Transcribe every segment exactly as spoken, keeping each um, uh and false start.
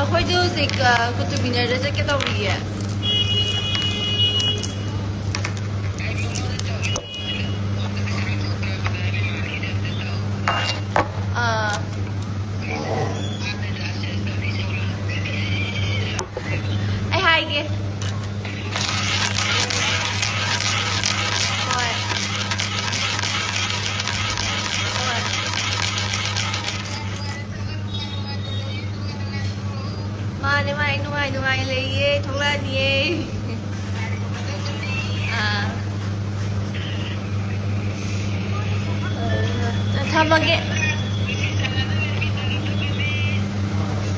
ꯑꯩꯈꯣꯏꯗꯤ ꯍꯧꯖꯤꯛ, ꯑ, ꯀꯨꯇꯨꯕ ꯃꯤꯅꯔꯗ ꯆꯠꯀꯦ ꯇꯧꯔꯤꯌꯦ꯫ ꯑꯥ꯫ ꯑꯩ ꯍꯥꯏꯒꯦ꯫ ꯍꯣꯏ꯫ ꯍꯣꯏ꯫ ꯃꯥꯅꯦ, ꯃꯥꯅꯦ, ꯅꯨꯡꯉꯥꯏ ꯅꯨꯡꯉꯥꯏ ꯂꯩꯌꯦ, ꯊꯣꯛꯂꯛꯑꯅꯤꯌꯦ꯫ ꯑꯥ꯫ ꯊꯝꯃꯒꯦ꯫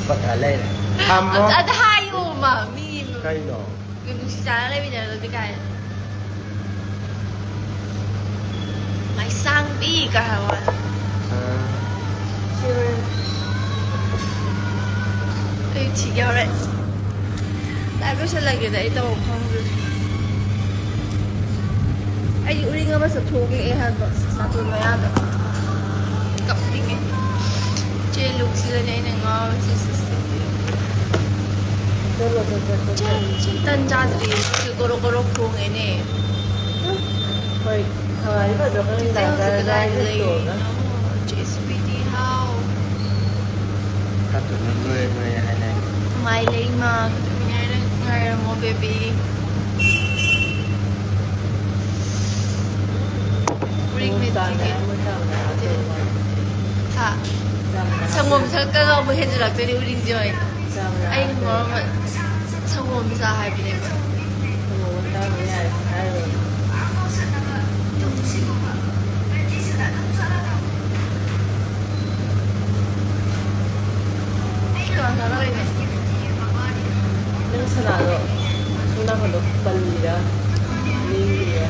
ꯄꯠꯊ ꯂꯩꯔꯦ꯫ ꯊꯝꯃꯣ꯫ ꯑꯗ ꯍꯥꯏꯌꯣ, ꯃꯥ, ꯃꯤ ꯀꯩꯅꯣ? ꯅꯨꯡꯁꯤ ꯆꯥꯟꯅ ꯂꯩꯃꯤꯟꯅꯔꯒꯗꯤ ꯀꯥꯏ꯫ ꯃꯥꯏꯁꯥꯡꯕꯤ ꯀꯥꯏ ꯍꯥꯏꯕ ꯋꯥꯅꯤ꯫ ꯑꯥ꯫ ꯑꯩ ꯊꯤ ꯌꯥꯎꯔꯦ꯫ ꯂꯥꯏꯚ ꯂꯣꯏꯁꯤꯜꯂꯒꯦꯗ, ꯑꯩ ꯇꯧꯐꯝ ꯈꯪꯗ꯭ꯔꯦ꯫ ꯑꯩ ꯎꯔꯤꯡ ꯑꯃꯁꯨ ꯊꯣꯛꯂꯛꯑꯦ ꯍꯥꯏꯕ ꯅꯥꯇꯣꯟ ꯃꯌꯥꯗ꯫ ꯀꯞꯅꯤꯡꯉꯦ꯫ ꯆꯦ ꯂꯨꯛꯁꯤꯗꯅꯦ ꯑꯩꯅ ꯉꯥꯎꯔꯤꯁꯦ, ꯁꯤꯁꯇꯔ꯫ ꯆꯠꯂꯣ, ꯆꯠꯂꯣ, ꯆꯠꯂꯣ꯫ ꯆꯦ, ꯆꯦ, ꯇꯟ ꯆꯥꯗ꯭ꯔꯤ꯫ ꯒꯣꯔꯣ ꯒꯣꯔꯣ ꯈꯣꯡꯉꯦꯅꯦ꯫ ꯍꯣꯏ, ꯈꯪꯉꯗꯤ ꯐꯖꯕ ꯆꯦꯆꯦ ꯍꯧꯖꯤꯛ ꯀꯗꯥꯏꯗ ꯂꯩꯔꯤꯅꯣ? ꯆꯦ ꯁ꯭ꯋꯤꯇꯤ ꯍꯥꯎ? ꯀꯥꯇꯨꯅ ꯂꯣꯏ ꯂꯣꯏ ꯍꯥꯏꯅꯩ꯫ ꯃꯥꯏ ꯂꯩꯃ, ꯀꯥꯇꯨ ꯉꯥꯏꯔ-, ꯉꯥꯏꯔꯝꯃꯣ, ꯕꯦꯕꯤ꯫ ꯎꯔꯤꯡ ꯃꯦꯠꯄꯤꯒꯦ꯫ ꯍꯥ? ꯁꯪꯒꯣꯝ ꯊꯛꯇꯒ ꯑꯃꯨꯛ ꯍꯦꯟꯖꯤꯜꯂꯛꯇꯣꯏꯅꯤ ꯎꯔꯤꯡꯁꯦ ꯍꯣꯏ꯫ ꯑꯩ ꯃꯔꯛ ꯑꯃ ꯁꯪꯒꯣꯝ ꯆꯥ ꯍꯥꯏꯕꯅꯦꯕ꯫ ꯀꯅꯥ ꯀꯅꯥ ꯂꯩꯅꯣ? ꯅꯪ ꯁꯅꯥꯗꯣ ꯁꯣꯝ ꯅꯥꯀꯟꯗꯣ ꯄꯜꯂꯤꯔꯥ? ꯂꯦꯡꯉꯤꯔꯥ?